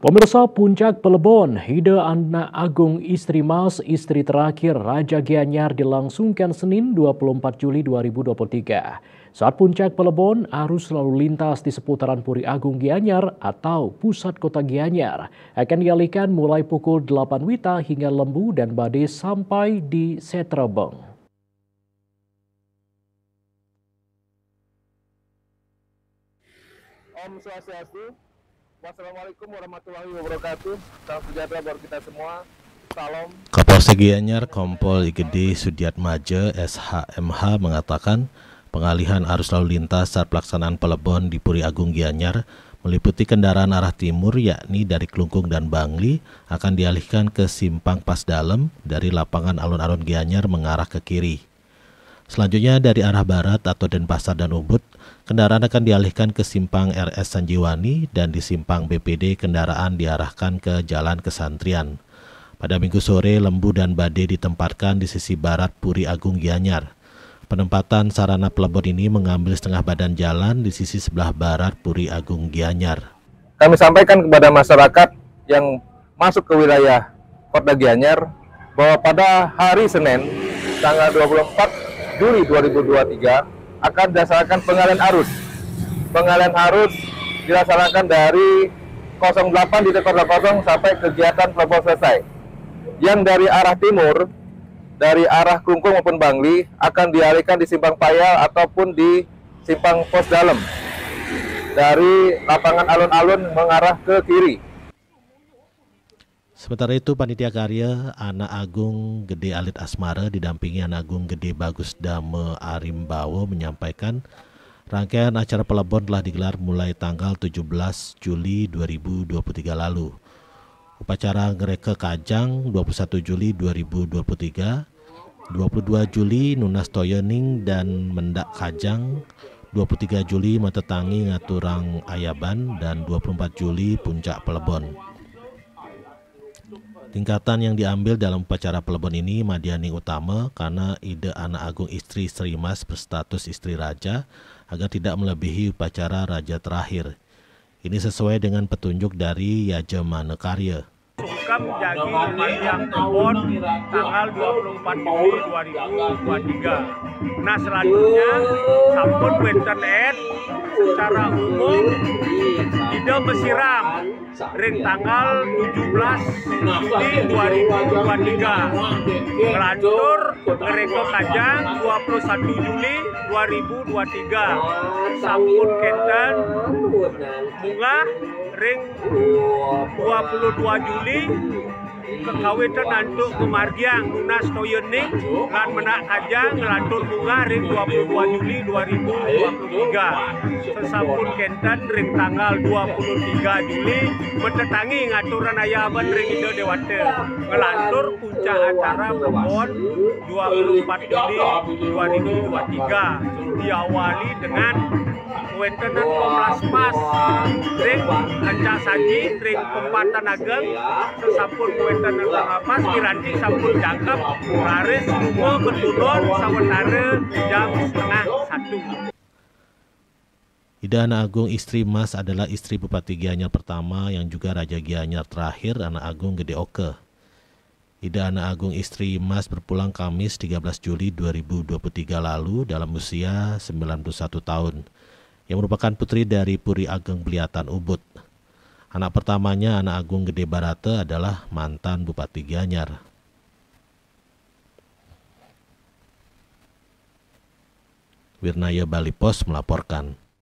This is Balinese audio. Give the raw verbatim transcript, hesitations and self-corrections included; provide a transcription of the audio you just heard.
Pemirsa, Puncak Pelebon, Ida Anak Agung Istri Mas, Istri Terakhir Raja Gianyar dilangsungkan Senin dua puluh empat Juli dua ribu dua puluh tiga. Saat Puncak Pelebon, arus lalu lintas di seputaran Puri Agung Gianyar atau pusat kota Gianyar akan dialihkan mulai pukul delapan WITA hingga Lembu dan Bade sampai di Setrebeng. Om Swastiastu. Wassalamualaikum warahmatullahi wabarakatuh. Salam sejahtera buat kita semua. Salam. Kapolsek Gianyar Kompol Igede Sudiatmaja, S H M H, mengatakan pengalihan arus lalu lintas saat pelaksanaan Pelebon di Puri Agung Gianyar meliputi kendaraan arah timur, yakni dari Klungkung dan Bangli, akan dialihkan ke Simpang Pas Dalem, dari lapangan alun-alun Gianyar mengarah ke kiri. Selanjutnya, dari arah barat atau Denpasar dan Ubud, kendaraan akan dialihkan ke Simpang R S Sanjiwani, dan di Simpang B P D kendaraan diarahkan ke Jalan Kesantrian. Pada Minggu sore, Lembu dan Bade ditempatkan di sisi barat Puri Agung Gianyar. Penempatan sarana pelebon ini mengambil setengah badan jalan di sisi sebelah barat Puri Agung Gianyar. Kami sampaikan kepada masyarakat yang masuk ke wilayah Kota Gianyar bahwa pada hari Senin, tanggal dua puluh empat Juli dua ribu dua puluh tiga, akan dilaksanakan pengalihan arus. Pengalihan arus dilaksanakan dari kosong delapan di titik kosong sampai kegiatan pelebon selesai. Yang dari arah timur, dari arah Klungkung maupun Bangli, akan dialihkan di Simpang Payal ataupun di Simpang Pos Dalem, dari lapangan alun-alun mengarah ke kiri. Sementara itu, Panitia Karya Anak Agung Gede Alit Asmara didampingi Anak Agung Gede Bagus Dame Arimbawo menyampaikan, rangkaian acara pelebon telah digelar mulai tanggal tujuh belas Juli dua ribu dua puluh tiga lalu. Upacara ngereke kajang dua puluh satu Juli dua ribu dua puluh tiga, dua puluh dua Juli nunas toyening dan mendak kajang, dua puluh tiga Juli matetangi ngaturang ayaban, dan dua puluh empat Juli puncak pelebon. Tingkatan yang diambil dalam upacara pelebon ini madianing utama karena Ida Anak Agung Istri Sri Mas berstatus istri raja agar tidak melebihi upacara raja terakhir. Ini sesuai dengan petunjuk dari Yajamana Karya. Sukam jagi madiang pelebon tanggal dua puluh empat Juli dua ribu dua puluh tiga. Nah, selanjutnya sampun wenten ed secara umum Ida mesiram ring tanggal tujuh belas Juli dua ribu dua puluh tiga. Ngelantur ngereka kajang dua puluh satu Juli dua ribu dua puluh tiga. Sampun kenten mungah ring dua puluh dua Juli, kekawitan antuk pamargiang nunas toyening lan mendak kajang nglantur mungah ring dua puluh dua Juli dua ribu dua puluh tiga. Sesampun kenten ring tanggal dua puluh tiga Juli, matetangi ngaturang ayaban ring Ida Dewata. Nglantur puncak acara pelebon dua puluh empat Juli dua ribu dua puluh tiga diawali dengan kawentenan pemlaspas ring ancak saji ring pempatan ageng. Sesampun kawentenan pemlaspas, piranti sampun jangkep, raris lunga ketunon sawatara jam setengah satu. Ida Anak Agung Istri Mas adalah istri Bupati Gianyar pertama yang juga Raja Gianyar terakhir, Anak Agung Gede Oka. Ida Anak Agung Istri Mas berpulang Kamis tiga belas Juli dua ribu dua puluh tiga lalu dalam usia sembilan puluh satu tahun, yang merupakan putri dari Puri Ageng Beliatan Ubud. Anak pertamanya, Anak Agung Gede Barata, adalah mantan Bupati Gianyar. Wirnaya Bali Post melaporkan.